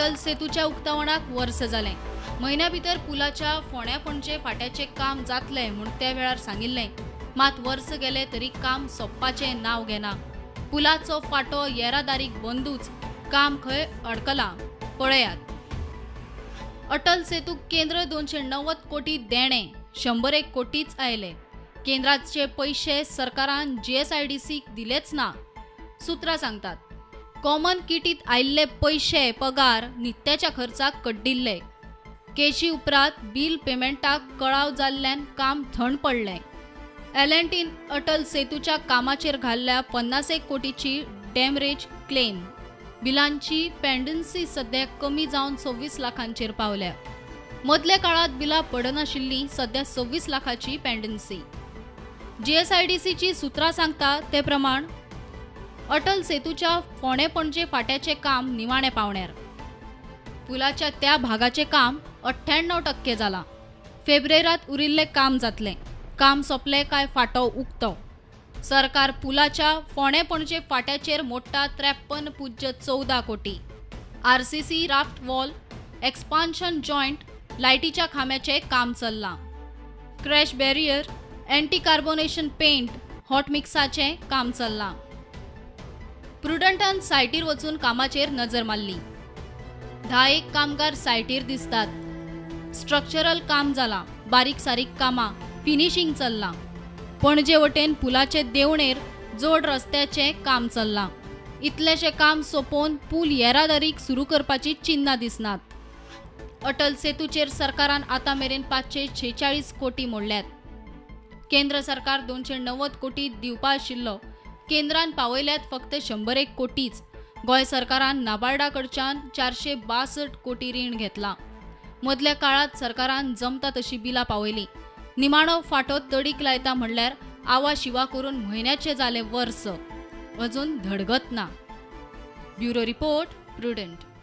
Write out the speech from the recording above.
अटल सेतूच्या उक्तावणाक वर्स जालें. म्हयन्या भितर पुलाच्या फोंड्या पणजे फाट्याचें काम जातलें म्हूण त्या वेळार सांगिल्लें. मात वर्स गेले तरी काम सोंपपाचें नांव घेना. पुलाचो फाटो येरादारीक बंदूच, काम खंय अडकलां पळयात. अटल सेतू केंद्र 290 कोटी देणें, 101 कोटीच आयले. केंद्राचे पयशे सरकारान जीएसआयडीसीक दिलेच ना, सुत्रां सांगतात. कॉमन किटीत आयिल्ले पयशे पगार नित्याच्या खर्चाक कड्डिल्ले. केशी उपरांत बील पेमेंटाक कळाव जाल्ल्यान काम थंड पडलें. एल&टीन अटल सेतूच्या कामाचेर घाल्ल्या 51 कोटीची डॅमरेज क्लेम बिलांची पेंडन्सी सद्या कमी जावन 26 लाखांचेर पावल्या. मदल्या काळात बिलां पडनाशिल्लीं, सद्या 26 लाखाची पेंडन्सी. जीएसआयडीसीची सुत्रां सांगता ते प्रमाण अटल सेतूच्या फोंडें पणजे फाट्याचें काम निमाणें पावण्यार. पुलाच्या त्या भागाचें काम 98% जालां. फेब्रेरात उरिल्लें काम जातलें. काम सोंपलें काय फाटो उक्तो. सरकार पुलाच्या फोंडें पणजे फाट्याचेर मोडटा 53.14 कोटी. RCC raft wall, expansion joint, लायटीच्या खांब्याचें काम चल्लां. Crash barrier, anti carbonation paint, hot मिक्साचें काम चल्लां. प्रुडंटान सायटीर वचून कामाचेर नजर मारली. 10 कामगार सायटीर दिसतात. स्ट्रक्चरल काम जालां, बारीक सारीक कामां, फिनिशींग चल्लां. पणजे वटेन पुलाचे देवणेर जोड रस्त्याचें काम चल्लां. इतलेशें काम सोंपोवन पूल येरादारीक सुरू करपाची चिन्नां दिसनात. अटल सेतूचेर सरकारान आतां मेरेन 546 कोटी मोडल्यात. केंद्र सरकार 290 कोटी दिवपा आशिल्लो, केंद्रान पावयल्यात फक्त 101 कोटीच. गोंय सरकारान नाबार्डा कडच्यान 462 कोटी रीण घेतलां. मदल्या काळात सरकारान जमता तशी बिलां पावयली. निमाणो फाटो तडीक लायता म्हणल्यार आवा शिवा करून म्हयन्याचें जालें वर्स, अजून धडगत ना. Bureau report, Prudent.